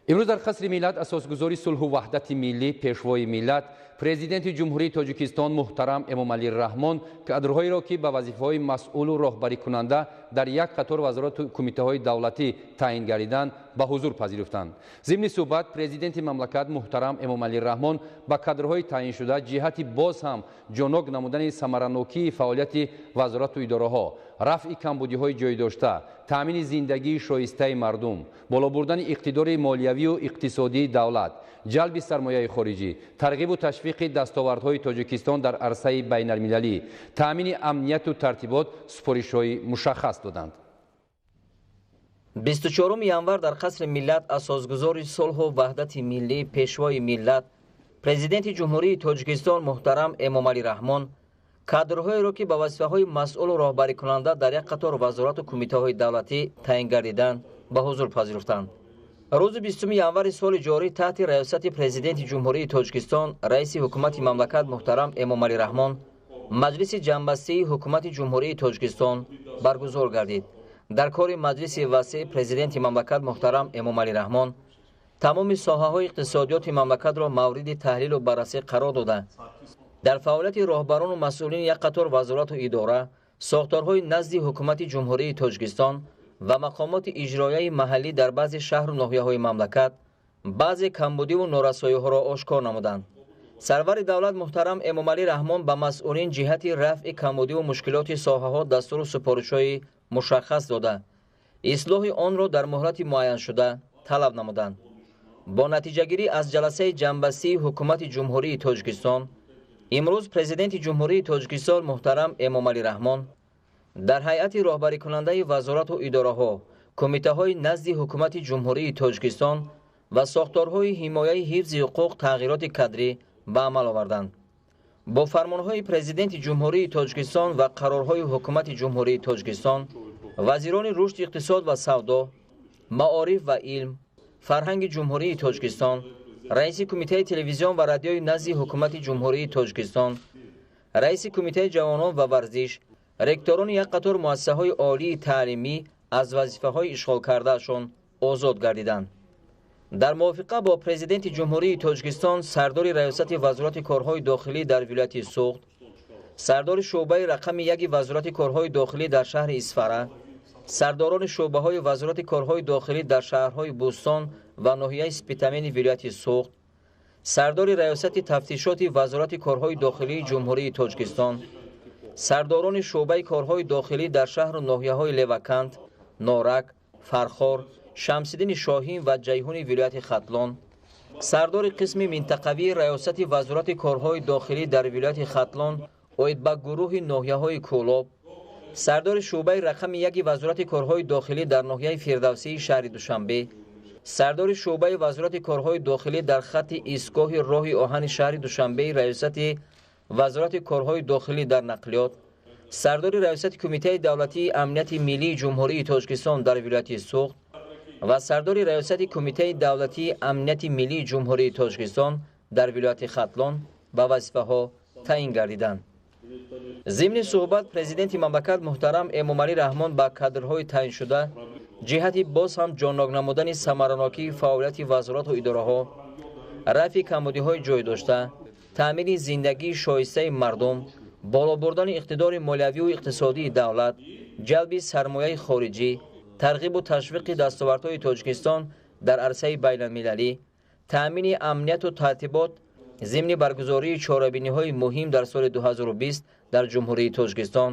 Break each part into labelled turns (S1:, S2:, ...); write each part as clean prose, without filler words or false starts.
S1: Имрӯз дар Қасри Миллат асосгузори сулҳу ваҳдати миллӣ, Пешвои миллат, Президенти Ҷумҳурии Тоҷикистон муҳтарам Эмомалӣ Раҳмон кадрҳоеро, ки ба вазифаҳои масъулу роҳбарикунанда дар як қатор вазорату кумитаҳои давлатӣ таъин гардиданд, ба ҳузур пазируфтанд. Зимни суҳбат Президенти мамлакат муҳтарам Эмомалӣ Раҳмон ба кадрҳои таъиншуда ҷиҳати боз ҳам ҷонок намудани самаранокии фаъолияти вазорату идораҳо, рафъи камбудиҳои ҷойдошта, таъмини зиндагии шоистаи мардум, боло бурдани иқтидори молиявию иқтисодии давлат, ҷалби сармояи хориҷӣ, тарғибу ташвиқи дастовардҳои Тоҷикистон дар арсаи байналмилалӣ, таъмини амнияту тартибот супоришҳои мушаххас доданд.
S2: 24 январ дар Қасри Миллат асосгузори сулҳу ваҳдати миллӣ, Пешвои миллат, Президенти Ҷумҳурии Тоҷикистон муҳтарам Эмомалӣ Раҳмон кадрҳоеро, ки ба вазифаҳои масъулу роҳбарикунанда дар як қатор вазорату кумитаҳои давлатӣ таъин гардиданд, ба ҳузур пазируфтанд. Рӯзи 20 январи соли ҷорӣ таҳти раёсати Президенти Ҷумҳурии Тоҷикистон, Раиси Ҳукумати мамлакат муҳтарам Эмомалӣ Раҳмон Маҷлиси ҷамъбастии Ҳукумати Ҷумҳурии Тоҷикистон баргузор гардид. Дар кори маҷлиси васеъ Президенти мамлакат муҳтарам Эмомалӣ Раҳмон тамоми соҳаҳои иқтисодиёти мамлакатро мавриди таҳлилу баррасӣ қарор дода, дар фаъолияти роҳбарону масъулини як қатор вазорату идора, сохторҳои назди Ҳукумати Ҷумҳурии Тоҷикистон ва мақомоти иҷроияи маҳаллӣ дар баъзе шаҳру ноҳияҳои мамлакат баъзе камбудиву норасоиҳоро ошкор намуданд. Сарвари давлат муҳтарам Эмомалӣ Раҳмон ба масъулин ҷиҳати рафъи камбудиву мушкилоти соҳаҳо дастуру супоришҳои мушаххас дода, ислоҳи онро дар муҳлати муайяншуда талаб намуданд. Бо натиҷагирӣ аз ҷаласаи ҷамъбастии Ҳукумати Ҷумҳурии Тоҷикистон имрӯз Президенти Ҷумҳурии Тоҷикистон муҳтарам Эмомалӣ Раҳмон дар ҳайати роҳбарикунандаи вазорату идораҳо, кумитаҳои назди Ҳукумати Ҷумҳурии Тоҷикистон ва сохторҳои ҳимояи ҳифзи ҳуқуқ тағйироти кадрӣ ба амал оварданд. Бо фармонҳои Президенти Ҷумҳурии Тоҷикистон ва қарорҳои Ҳукумати Ҷумҳурии Тоҷикистон вазирони рушди иқтисод ва савдо, маориф ва илм, фарҳанги Ҷумҳурии Тоҷикистон, раиси Кумитаи телевизион ва радиои назди Ҳукумати Ҷумҳурии Тоҷикистон, раиси Кумитаи ҷавонон ва варзиш, ректорони як қатор муассисаҳои олии таълимӣ аз вазифаҳои ишғолкардаашон озод гардиданд. Дар мувофиқа бо Президенти Ҷумҳурии Тоҷикистон сардори Раёсати Вазорати корҳои дохилӣ дар вилояти Суғд, сардори шӯъбаи рақами яки Вазорати корҳои дохилӣ дар шаҳри Исфара, сардорони шӯъбаҳои Вазорати корҳои дохилӣ дар шаҳрҳои Бӯстон ва ноҳияи Спитамени вилояти Суғд, сардори Раёсати тафтишоти Вазорати корҳои дохилии Ҷумҳурии Тоҷикистон, сардорони шӯъбаи корҳои дохилӣ дар шаҳру ноҳияҳои Левакант, Норак, Фархор, Шамсиддини Шоҳин ва Ҷайҳуни вилояти Хатлон, сардори қисми минтақавии Раёсати Вазорати корҳои дохилӣ дар вилояти Хатлон оид ба гурӯҳи ноҳияҳои Кӯлоб, сардори шӯъбаи рақами яки Вазорати корҳои дохилӣ дар ноҳияи Фирдавсии шаҳри Душанбе, сардори шӯъбаи Вазорати корҳои дохилӣ дар хатти истгоҳи роҳи оҳани шаҳри Душанбеи Раёсати Вазорати корҳои дохилӣ дар нақлиёт, сардори Раёсати Кумитаи давлатии амнияти миллии Ҷумҳурии Тоҷикистон дар вилояти Суғд ва сардори Раёсати Кумитаи давлатии амнияти миллии Ҷумҳурии Тоҷикистон дар вилояти Хатлон ба вазифаҳо таъин гардиданд. Зимни суҳбат Президенти мамлакат муҳтарам Эмомалӣ Раҳмон ба кадрҳои таъиншуда ҷиҳати боз ҳам ҷоннок намудани самаранокии фаъолияти вазорату идораҳо, рафъи камбудиҳои ҷойдошта, таъмини зиндагии шоистаи мардум, боло бурдани иқтидори молиявию иқтисодии давлат, ҷалби сармояи хориҷӣ, тарғибу ташвиқи дастовардҳои Тоҷикистон дар арсаи байналмилалӣ, таъмини амнияту тартибот зимни баргузории чорабиниҳои муҳим дар соли 2020 дар Ҷумҳурии Тоҷикистон,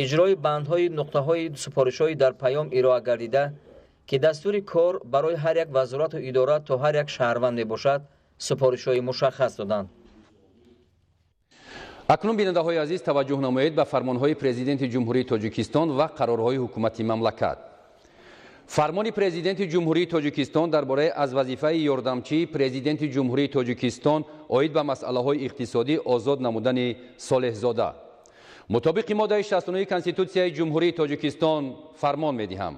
S2: иҷрои бандҳои нуқтаҳои супоришҳои дар паём ироа гардида, ки дастури кор барои ҳар як вазорату идора то ҳар як шаҳрванд мебошад, супоришҳои мушаххас доданд.
S1: Акнун, бинандаҳои азиз, таваҷҷӯҳ намоед ба фармонҳои Президенти Ҷумҳурии Тоҷикистон ва қарорҳои ҳукумати мамлакат. Фармони Президенти Ҷумҳурии Тоҷикистон дар бораи аз вазифаи ёрдамчии Президенти Ҷумҳурии Тоҷикистон оид ба масъалаҳои иқтисодӣ озод намудани Солеҳзода. Мутобиқи моддаи 69 Конститутсияи Ҷумҳурии Тоҷикистон фармон медиҳам: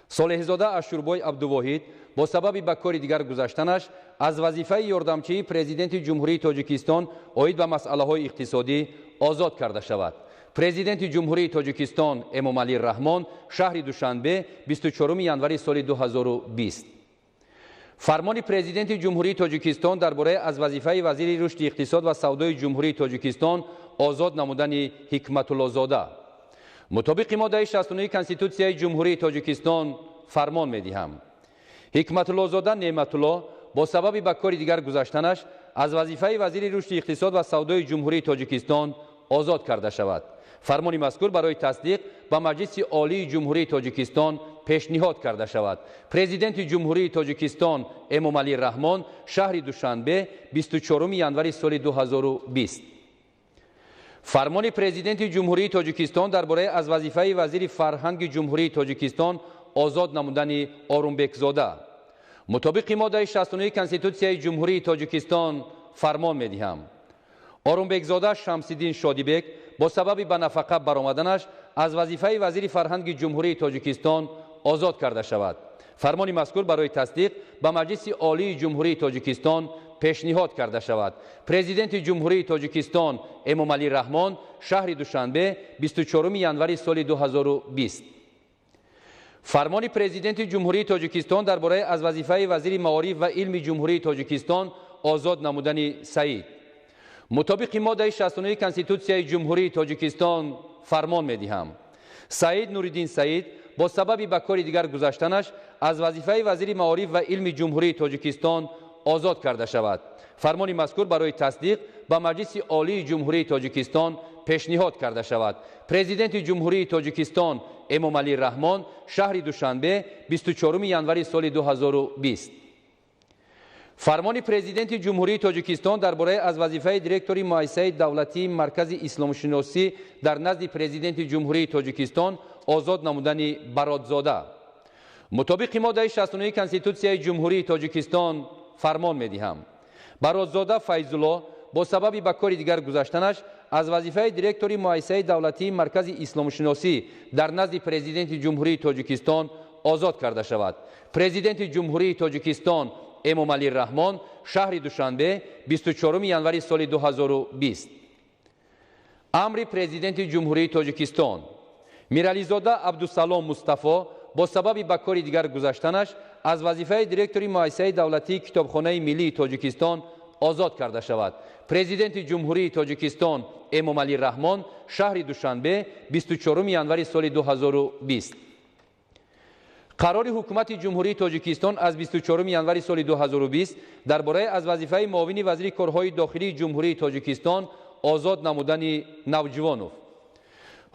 S1: Солеҳзода Ашурбой Абдувоҳид бо сабаби ба кори дигар гузаштанаш аз вазифаи ёрдамчии Президенти Ҷумҳурии Тоҷикистон оид ба масъалаҳои иқтисодӣ озод карда шавад. Президенти Ҷумҳурии Тоҷикистон Эмомалӣ Раҳмон, шаҳри Душанбе, 24 январи соли 2020. Фармони Президенти Ҷумҳурии Тоҷикистон дар бораи аз вазифаи вазири рушди иқтисод ва савдои Ҷумҳурии Тоҷикистон озод намудани Ҳикматуллозода. Мутобиқи моддаи 69 Конститутсияи Ҷумҳурии Тоҷикистон фармон медиҳам. Ҳикматуллозода Неъматулло бо сабаби ба кори дигар гузаштанаш аз вазифаи вазири рушди иқтисод ва савдои Ҷумҳурии Тоҷикистон озод карда шавад. Фармони мазкур барои тасдиқ ба Маҷлиси Олии Ҷумҳурии Тоҷикистон пешниҳод карда шавад. Президенти Ҷумҳурии Тоҷикистон Эмомалӣ Раҳмон, шаҳри Душанбе, 24 январи соли 2020. Фармони Президенти Ҷумҳурии Тоҷикистон дар бораи аз вазифаи вазири фарҳанги Ҷумҳурии Тоҷикистон озод намудани Орумбекзода. Мутобиқи моддаи 69 Конститутсияи Ҷумҳурии Тоҷикистон фармон медиҳам. Орумбекзода Шамсиддин Шодибек бо сабаби ба нафақа баромаданаш аз вазифаи вазири фарҳанги Ҷумҳурии Тоҷикистон озод карда шавад. Фармони мазкур барои тасдиқ ба Маҷлиси Олии Ҷумҳурии Тоҷикистон пешниҳод карда шавад. Президенти Ҷумҳурии Тоҷикистон Эмомалӣ Раҳмон, шаҳри Душанбе, 24 январи соли 2020. Фармони Президенти Ҷумҳурии Тоҷикистон дар бораи аз вазифаи вазири маориф ва илми Ҷумҳурии Тоҷикистон озод намудани Саид. Мутобиқи моддаи 69 Конститутсияи Ҷумҳурии Тоҷикистон фармон медиҳам. Саид Нуриддин Саид бо сабаби ба кори дигар гузаштанаш аз вазифаи вазири маориф ва илми Ҷумҳурии Тоҷикистон озод карда шавад. Фармони мазкур барои тасдиқ ба Маҷлиси Олии Ҷумҳурии Тоҷикистон пешниҳод карда шавад. Президенти Ҷумҳурии Тоҷикистон Эмомалӣ Раҳмон, шаҳри Душанбе, 24 январи соли 2020. Фармони Президенти Ҷумҳурии Тоҷикистон дар бораи аз вазифаи директори муассисаи давлатии Маркази исломшиносӣ дар назди Президенти Ҷумҳурии Тоҷикистон озод намудани Бародзода. Мутобиқи моддаи 69 Конститутсияи Ҷумҳурии Тоҷикистон фармон медиҳам. Бародзода Файзулло бо сабаби ба кори дигар гузаштанаш аз вазифаи директори муассисаи давлатии Маркази исломшиносӣ дар назди Президенти Ҷумҳурии Тоҷикистон озод карда шавад. Президенти Ҷумҳурии Тоҷикистон Эмомалӣ Раҳмон, шаҳри Душанбе, 24 январи соли 2020. Амри Президенти Ҷумҳурии Тоҷикистон. Мирализода Абдусалом Мустафо бо сабаби ба кори дигар гузаштанаш аз вазифаи директори муассисаи давлатии Китобхонаи миллии Тоҷикистон озод карда шавад. Президенти Ҷумҳурии Тоҷикистон Эмомалӣ Раҳмон, шаҳри Душанбе, 24 январи соли 2020. Қарори Ҳукумати Ҷумҳурии Тоҷикистон аз 24 январи соли 2020 дар бораи аз вазифаи муовини вазири корҳои дохилии Ҷумҳурии Тоҷикистон озод намудани Навҷувонов.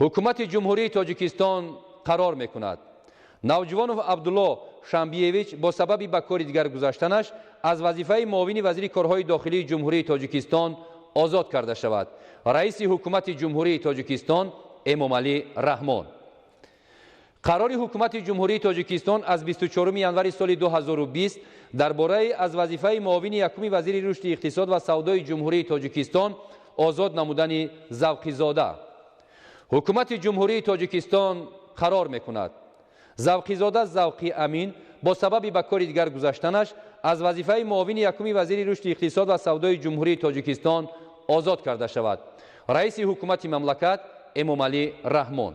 S1: Ҳукумати Ҷумҳурии Тоҷикистон қарор мекунад. Навҷувонов Абдулло Шамбиевич бо сабаби ба кори дигар гузаштанаш аз вазифаи муовини вазири корҳои дохилии Ҷумҳурии Тоҷикистон озод карда шавад. Раиси Ҳукумати Ҷумҳурии Тоҷикистон Эмомалӣ Раҳмон. Қарори Ҳукумати Ҷумҳурии Тоҷикистон аз 24 январи соли 2020 дар бораи аз вазифаи муовини якуми вазири рушди иқтисод ва савдои Ҷумҳурии Тоҷикистон озод намудани Завқизода. Ҳукумати Ҷумҳурии Тоҷикистон қарор мекунад. Завқизода Завқи Амин бо сабаби ба кори дигар гузаштанаш аз вазифаи муовини якуми вазири рушди иқтисод ва савдои Ҷумҳурии Тоҷикистон озод карда шавад. Раиси Ҳукумати мамлакат Эмомалӣ Раҳмон.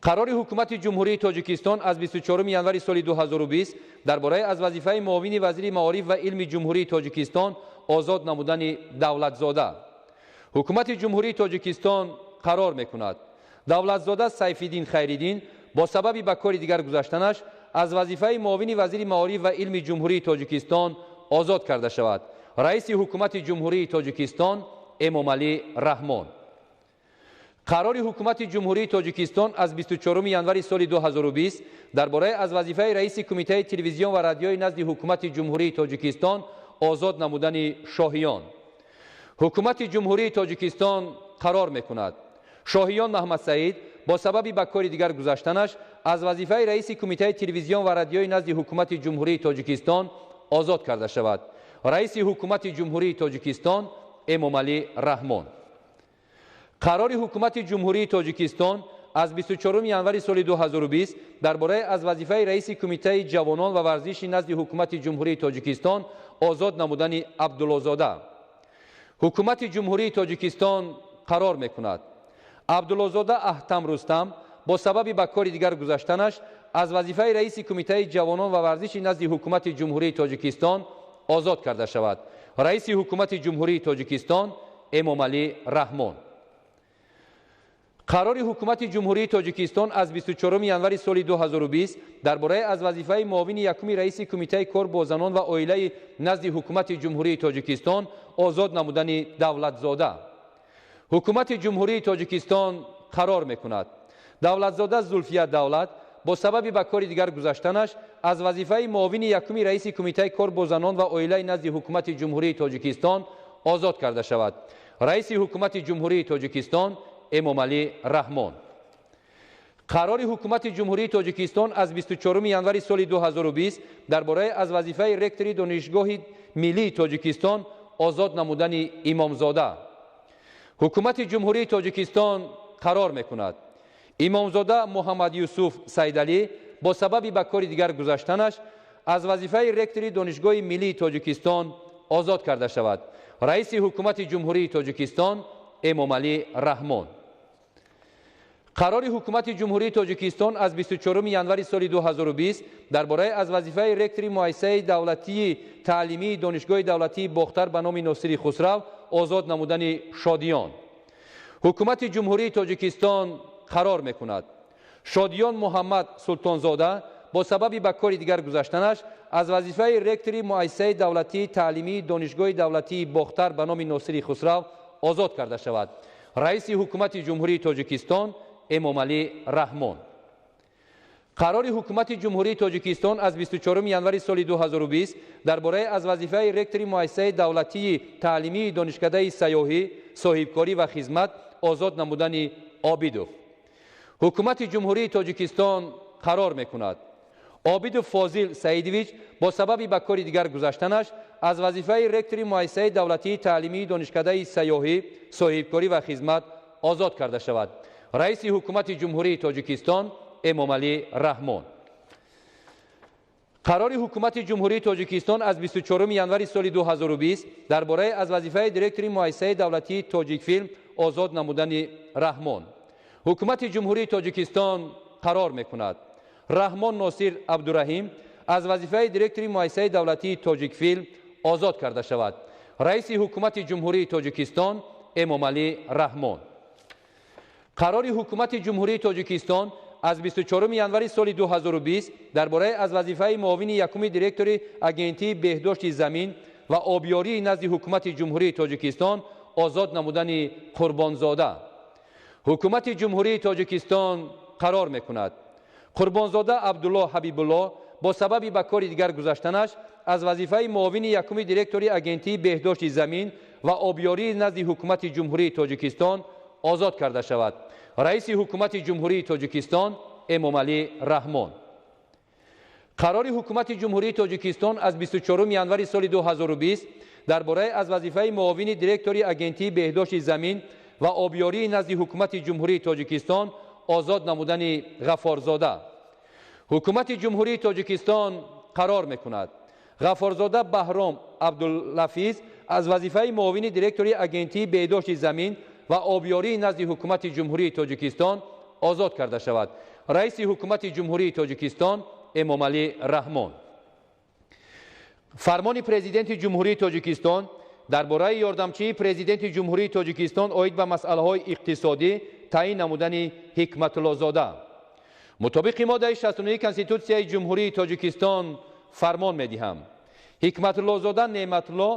S1: Қарори Ҳукумати Ҷумҳурии Тоҷикистон аз 24 январи соли 2020 дар бораи аз вазифаи муовини вазири маориф ва илми Ҷумҳурии Тоҷикистон озод намудани Давлатзода. Ҳукумати Ҷумҳурии Тоҷикистон қарор мекунад. Давлатзода Сайфиддин Хайриддин бо сабаби ба кори дигар гузаштанаш аз вазифаи муовини вазири маориф ва илми Ҷумҳурии Тоҷикистон озод карда шавад. Раиси Ҳукумати Ҷумҳурии Тоҷикистон Эмомалӣ Раҳмон. Қарори Ҳукумати Ҷумҳурии Тоҷикистон аз 24 январи соли 2020 дар бораи аз вазифаи раиси Кумитаи телевизион ва радиои назди Ҳукумати Ҷумҳурии Тоҷикистон озод намудани Шоҳиён. Ҳукумати Ҷумҳурии Тоҷикистон қарор мекунад. Шоҳиён Маҳмадсаид бо сабаби ба кори дигар гузаштанаш аз вазифаи раиси Кумитаи телевизион ва радиои назди Ҳукумати Ҷумҳурии Тоҷикистон озод карда шавад. Раиси Ҳукумати Ҷумҳурии Тоҷикистон Эмомалӣ Раҳмон. Қарори Ҳукумати Ҷумҳурии Тоҷикистон аз 24 январи соли 2020 дар бораи аз вазифаи раиси Кумитаи ҷавонон ва варзиши назди Ҳукумати Ҷумҳурии Тоҷикистон озод намудани Абдуллозода. Ҳукумати Ҷумҳурии Тоҷикистон қарор мекунад. Абдуллозода Аҳтам Рустам бо сабаби ба кори дигар гузаштанаш аз вазифаи раиси Кумитаи ҷавонон ва варзиши назди Ҳукумати Ҷумҳурии Тоҷикистон озод карда шавад. Раиси Ҳукумати Ҷумҳурии Тоҷикистон Эмомалӣ Раҳмон. Қарори Ҳукумати Ҷумҳурии Тоҷикистон аз 24 январи соли 2020 дар бораи аз вазифаи муовини якуми раиси Кумитаи кор бо занон ва оилаи назди Ҳукумати Ҷумҳурии Тоҷикистон озод намудани Давлатзода. Ҳукумати Ҷумҳурии Тоҷикистон қарор мекунад: Давлатзода Зулфия Давлат бо сабаби ба кори дигар гузаштанаш аз вазифаи муовини якуми раиси Кумитаи кор бо занон ва оилаи назди Ҳукумати Ҷумҳурии Тоҷикистон озод карда шавад. Раиси Ҳукумати Ҷумҳурии Тоҷикистон Эмомалӣ Раҳмон. Қарори Ҳукумати Ҷумҳурии Тоҷикистон аз 24 январи соли 2020 дар бораи аз вазифаи ректори Донишгоҳи миллии Тоҷикистон озод намудани Имомзода. Ҳукумати Ҷумҳурии Тоҷикистон қарор мекунад: Имомзода Муҳаммад Юсуф Сайдалӣ бо сабаби ба кори дигар гузаштанаш аз вазифаи ректори Донишгоҳи миллии Тоҷикистон озод карда шавад. Раиси Ҳукумати Ҷумҳурии Тоҷикистон Эмомалӣ Раҳмон. Қарори Ҳукумати Ҷумҳурии Тоҷикистон аз 24 январи соли 2020 дар бораи аз вазифаи ректори Муассисаи давлатии таълимии Донишгоҳи давлатии Бохтар ба номи Носири Хусрав озод намудани Шодиён. Ҳукумати Ҷумҳурии Тоҷикистон қарор мекунад: Шодиён Муҳаммад Султонзода бо сабаби ба кори дигар гузаштанаш аз вазифаи ректори Муассисаи давлатии таълимии Донишгоҳи давлатии Бохтар ба номи Носири Хусрав озод карда шавад. Раиси Ҳукумати Ҷумҳурии Тоҷикистон Эмомалӣ Раҳмон. Қарори Ҳукумати Ҷумҳурии Тоҷикистон аз 24 январи соли 2020 дар бораи аз вазифаи ректори Муассисаи давлатии таълимии Донишкадаи сайёҳӣ, соҳибкорӣ ва хизмат озод намудани Обидов. Ҳукумати Ҷумҳурии Тоҷикистон қарор мекунад: Обидов Фозил Саидович бо сабаби ба кори дигар гузаштанаш аз вазифаи ректори Муассисаи давлатии таълимии Донишкадаи сайёҳӣ, соҳибкорӣ ва хизмат озод карда шавад. Раиси Ҳукумати Ҷумҳурии Тоҷикистон Эмомалӣ Раҳмон. Қарори Ҳукумати Ҷумҳурии Тоҷикистон аз 24 январи соли 2020 дар бораи аз вазифаи директори Муассисаи давлатии Тоҷикфилм озод намудани Раҳмон. Ҳукумати Ҷумҳурии Тоҷикистон қарор мекунад: Раҳмон Носир Абдураҳим аз вазифаи директори Муассисаи давлатии Тоҷикфилм озод карда шавад. Раиси Ҳукумати Ҷумҳурии Тоҷикистон Эмомалӣ Раҳмон. Қарори Ҳукумати Ҷумҳурии Тоҷикистон аз 24 январи соли 2020 дар бораи аз вазифаи муовини якуми директори Агентии беҳдошти замин ва обёрии назди Ҳукумати Ҷумҳурии Тоҷикистон озод намудани Қурбонзода. Ҳукумати Ҷумҳурии Тоҷикистон қарор мекунад: Қурбонзода Абдулло Ҳабибулло бо сабаби ба кори дигар гузаштанаш аз вазифаи муовини якуми директори Агентии беҳдошти замин ва обёрии назди Ҳукумати Ҷумҳурии Тоҷикистон озод карда шавад. Раиси Ҳукумати Ҷумҳурии Тоҷикистон Эмомалӣ Раҳмон. Қарори Ҳукумати Ҷумҳурии Тоҷикистон аз 24 январи соли 2020 дар бораи аз вазифаи муовини директори Агентии беҳдошти замин ва обёрии назди Ҳукумати Ҷумҳурии Тоҷикистон озод намудани Ғафорзода. Ҳукумати Ҷумҳурии Тоҷикистон қарор мекунад: Ғафорзода Баҳром Абдуллафиз аз вазифаи муовини директори Агентии беҳдошти замин ва обёрии назди Ҳукумати Ҷумҳурии Тоҷикистон озод карда шавад. Раиси Ҳукумати Ҷумҳурии Тоҷикистон Эмомалӣ Раҳмон. Фармони Президенти Ҷумҳурии Тоҷикистон дар бораи ёрдамчии Президенти Ҷумҳурии Тоҷикистон оид ба масъалаҳои иқтисодӣ таъин намудани Ҳикматуллозода. Мутобиқи моддаи 69 Конститутсияи Ҷумҳурии Тоҷикистон фармон медиҳам: Ҳикматуллозода Неъматулло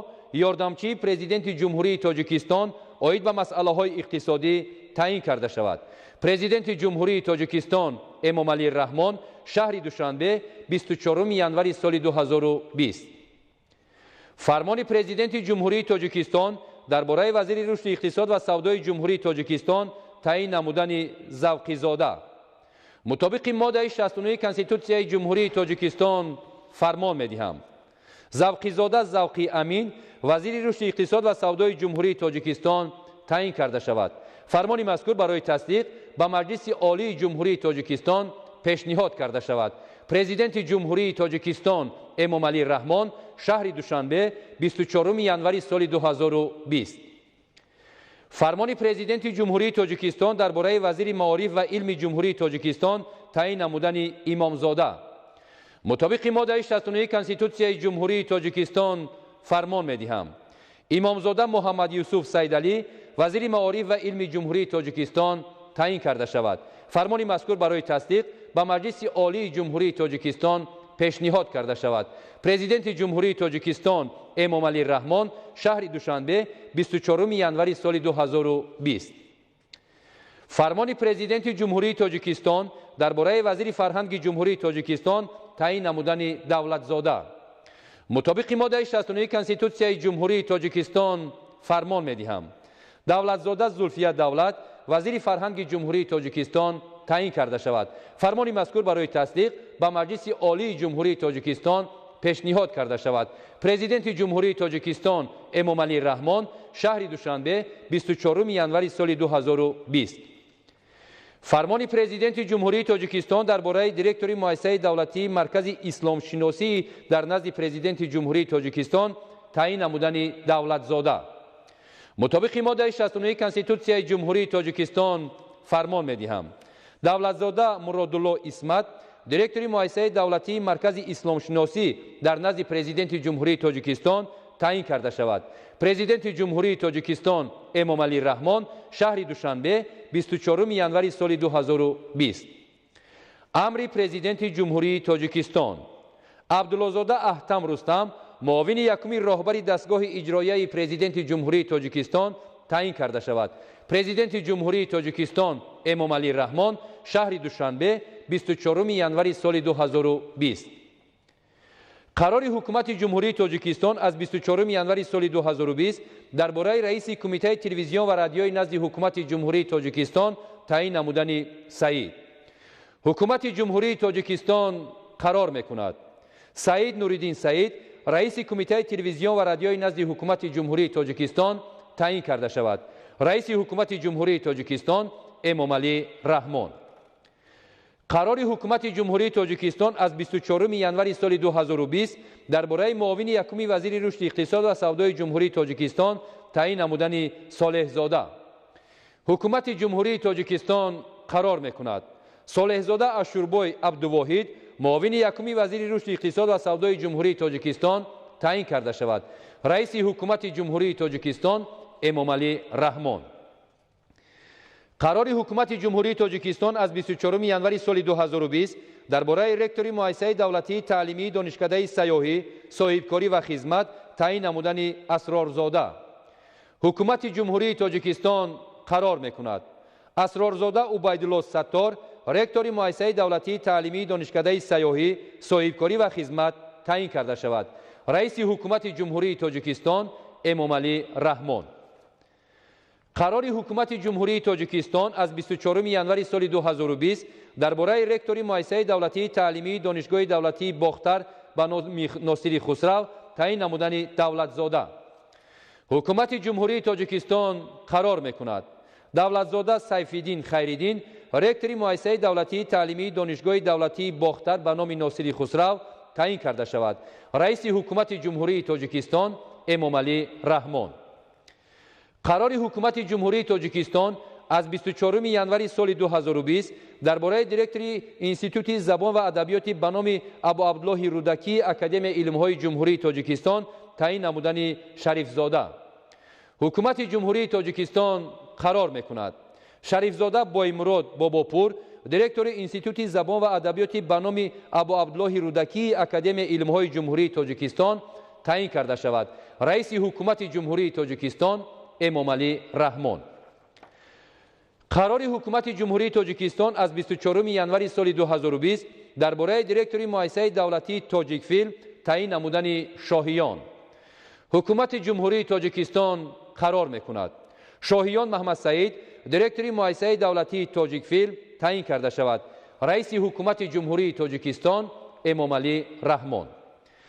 S1: ёрдамчии Президенти Ҷумҳурии Тоҷикистон оид ба масъалаҳои иқтисодӣ таъин карда шавад. Президенти Ҷумҳурии Тоҷикистон Эмомалӣ Раҳмон, шаҳри Душанбе, 24 январи соли 2020. Фармони Президенти Ҷумҳурии Тоҷикистон дар бораи вазири рушди иқтисод ва савдои Ҷумҳурии Тоҷикистон таъин намудани Завқизода. Мутобиқи моддаи 69 Конститутсияи Ҷумҳурии Тоҷикистон фармон медиҳам: Завқизода Завқи Амин вазири рушди иқтисод ва савдои Ҷумҳурии Тоҷикистон таъин карда шавад. Фармони мазкур барои тасдиқ ба Маҷлиси Олии Ҷумҳурии Тоҷикистон пешниҳод карда шавад. Президенти Ҷумҳурии Тоҷикистон Эмомалӣ Раҳмон, шаҳри Душанбе, 24 январи соли 2020. Фармони Президенти Ҷумҳурии Тоҷикистон дар бораи вазири маориф ва илми Ҷумҳурии Тоҷикистон таъин намудани Имомзода. Мутобиқи моддаи 69 Конститутсияи Ҷумҳурии Тоҷикистон фармон медиҳам. Имомзода Муҳаммад Юсуф Сайдалӣ вазири маориф ва илми Ҷумҳурии Тоҷикистон таъин карда шавад. Фармони мазкур барои тасдиқ ба Маҷлиси Олии Ҷумҳурии Тоҷикистон пешниҳод карда шавад. Президенти Ҷумҳурии Тоҷикистон Эмомалӣ Раҳмон, шаҳри Душанбе, 24 январи соли 2020. Фармони Президенти Ҷумҳурии Тоҷикистон дар бораи вазири фарҳанги Ҷумҳурии Тоҷикистон таъин намудани Давлатзода. Мутобиқи моддаи 69 Конститутсияи Ҷумҳурии Тоҷикистон фармон медиҳам. Давлатзода Зулфия Давлат вазири фарҳанги Ҷумҳурии Тоҷикистон таъин карда шавад. Фармони мазкур барои тасдиқ ба Маҷлиси Олии Ҷумҳурии Тоҷикистон пешниҳод карда шавад. Президенти Ҷумҳурии Тоҷикистон Эмомалӣ Раҳмон, шаҳри Душанбе, 24 январи соли 2020. Фармони Президенти Ҷумҳурии Тоҷикистон дар бораи директори муассисаи давлатии Маркази исломшиносӣ дар назди Президенти Ҷумҳурии Тоҷикистон таъин намудани Давлатзода. Мутобиқи моддаи 69 Конститутсияи Ҷумҳурии Тоҷикистон фармон медиҳам. Давлатзода Муродулло Исмат директори муассисаи давлатии Маркази исломшиносӣ дар назди Президенти Ҷумҳурии Тоҷикистон таъин карда шавад. Президенти Ҷумҳурии Тоҷикистон Эмомалӣ Раҳмон, шаҳри Душанбе, 24 январи соли 2020. Амри Президенти Ҷумҳурии Тоҷикистон. Абдуллозода Аҳтам Рустам муовини якуми роҳбари дастгоҳи иҷроияи Президенти Ҷумҳурии Тоҷикистон таъин карда шавад. Президенти Ҷумҳурии Тоҷикистон Эмомалӣ Раҳмон, шаҳри Душанбе, 24 январи соли 2020. Қарори Ҳукумати Ҷумҳурии Тоҷикистон аз 24 январи соли 2020 дар бораи раиси Кумитаи телевизион ва радиои назди Ҳукумати Ҷумҳурии Тоҷикистон таъин намудани Саид. Ҳукумати Ҷумҳурии Тоҷикистон қарор мекунад. Саид Нуриддин Саид раиси Кумитаи телевизион ва радиои назди Ҳукумати Ҷумҳурии Тоҷикистон таъин карда шавад. Раиси Ҳукумати Ҷумҳурии Тоҷикистон Эмомалӣ Раҳмон. Қарори Ҳукумати Ҷумҳурии Тоҷикистон аз 24 январи соли 2020 дар бораи муовини якуми вазири рушди иқтисод ва савдои Ҷумҳурии Тоҷикистон таъин намудани Солеҳзода. Ҳукумати Ҷумҳурии Тоҷикистон қарор мекунад. Солеҳзода Ашурбой Абдувоҳид муовини якуми вазири рушди иқтисод ва савдои Ҷумҳурии Тоҷикистон таъин карда шавад. Раиси Ҳукумати Ҷумҳурии Тоҷикистон Эмомалӣ Раҳмон. Қарори Ҳукумати Ҷумҳурии Тоҷикистон аз 24 январи соли 2020 дар бораи ректори муассисаи давлатии таълимии Донишкадаи сайёҳӣ, соҳибкорӣ ва хизмат таъин намудани Асрорзода. Ҳукумати Ҷумҳурии Тоҷикистон қарор мекунад. Асрорзода Убайдулло Саттор ректори муассисаи давлатии таълимии Донишкадаи сайёҳӣ, соҳибкорӣ ва хизмат таъин карда шавад. Раиси Ҳукумати Ҷумҳурии Тоҷикистон Эмомалӣ Раҳмон. Қарори Ҳукумати Ҷумҳурии Тоҷикистон аз 24 январи соли 2020 дар бораи ректори муассисаи давлатии таълимии Донишгоҳи давлатии Бохтар ба номи Носири Хусрав таъин намудани Давлатзода. Ҳукумати Ҷумҳурии Тоҷикистон қарор мекунад. Давлатзода Сайфиддин Хайриддин ректори муассисаи давлатии таълимии Донишгоҳи давлатии Бохтар ба номи Носири Хусрав таъин карда шавад. Раиси Ҳукумати Ҷумҳурии Тоҷикистон Эмомалӣ Раҳмон. Қарори Ҳукумати Ҷумҳурии Тоҷикистон аз 24 январи соли 2020 дар бораи директори Институти забон ва адабиёти ба номи Абу Абдуллоҳи Рӯдакӣ Академияи илмҳои Ҷумҳурии Тоҷикистон таъин намудани Шарифзода. Ҳукумати Ҷумҳурии Тоҷикистон қарор мекунад. Шарифзода Боймурод Бобопур директори Институти забон ва адабиёти ба номи Абу Абдуллоҳи Рӯдакӣ Академияи илмҳои Ҷумҳурии Тоҷикистон таъин карда шавад. Раиси Ҳукумати Ҷумҳурии Тоҷикистон Эмомалӣ Раҳмон. Қарори Ҳукумати Ҷумҳурии Тоҷикистон аз 24 январи соли 2020 дар бораи директори муассисаи давлатии Тоҷикфилм таъин намудани Шоҳиён. Ҳукумати Ҷумҳурии Тоҷикистон қарор мекунад. Шоҳиён Маҳмадсаид директори муассисаи давлатии Тоҷикфилм таъин карда шавад. Раиси Ҳукумати Ҷумҳурии Тоҷикистон Эмомалӣ Раҳмон.